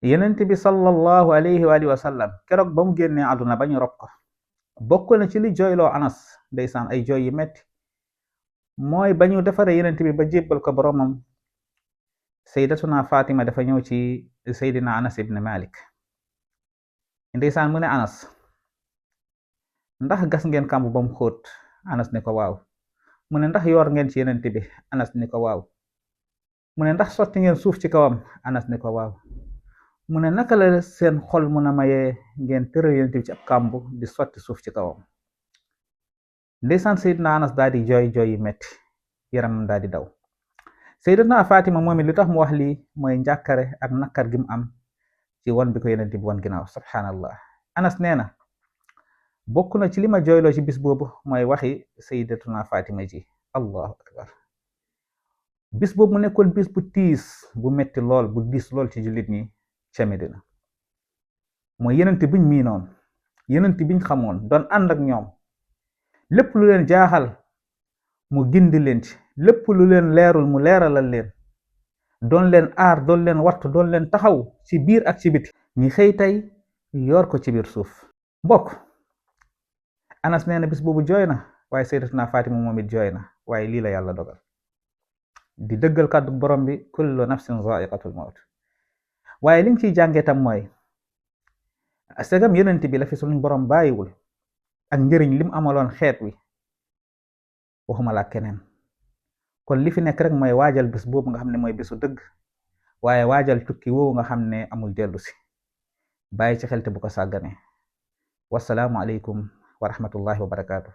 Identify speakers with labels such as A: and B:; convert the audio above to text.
A: yenent bi sallallahu alayhi wa alihi wa sallam keroog ba mu génnee àdduna ba ñu rob ko bokk na ci li jooyloo Anas ndeysaan ay jooy yu metti mooy ba ñu defaree yenent bi ba jébbal ko boromam sayyidatuna Fatima dafa ñëw ci Seydina Anas ibn Malik ndeysaan mu ne Anas ndax gas ngeen kàmb ba mu xóot Anas ne ko waaw mu ne ndax yoor ngeen ci yenent bi Anas ne ko waaw mu ne ndax sotti ngeen suuf ci kawam Anas ne ko waaw mu ne naka la seen xol mun a mayee ngeen tëral yenent bi ci ab kàmb di sotti suuf ci kawam ndeysaan Seydina Anas daal di jooy jooy yu metti yaramam daal di daw Sayyidatuna Fatima moom it li tax mu wax lii mooy njàkkare ak nakkar gi mu am ci won bi ko yenent bi won ginnaaw subhanallah Anas nee na bokk na ci li ma jooyloo ci bis boobu mooy waxi Sayyidatuna Fatima ji allahu akbar bis boobu mu nekkoon bis bu tiis bu metti lool bu diis lool ci jullit ñi ca Medina mooy yenent biñ miinoon yenent biñ xamoon doon ànd ak ñoom lépp lu leen jaaxal mu gindi leen ci lépp lu leen leerul mu leeralal leen doon leen aar doon leen wattu doon leen taxaw ci biir ak ci biti ñi xëy tey yor ko ci biir suuf mbokk Anas nee na bis boobu jooy na waaye Sayyidatuna Fatima moom it jooy na waaye lii la yàlla dogal di dëggal kàddu borom bi kullu nafsin zaiqatul maut waaye liñ ciy jàngee tam mooy segam yenent bi la fi suñu borom bàyyiwul ak njëriñ lim amaloon xeet wi waxuma la keneen kon li fi nekk rek mooy waajal bis boobu nga xam ne mooy bisu dëgg waaye waajal tukki woowu nga xam ne amul dellu si bàyyi ci xel te bu ko sàggane wasalaamu aleykum wa rahmatullahi wa barakaatu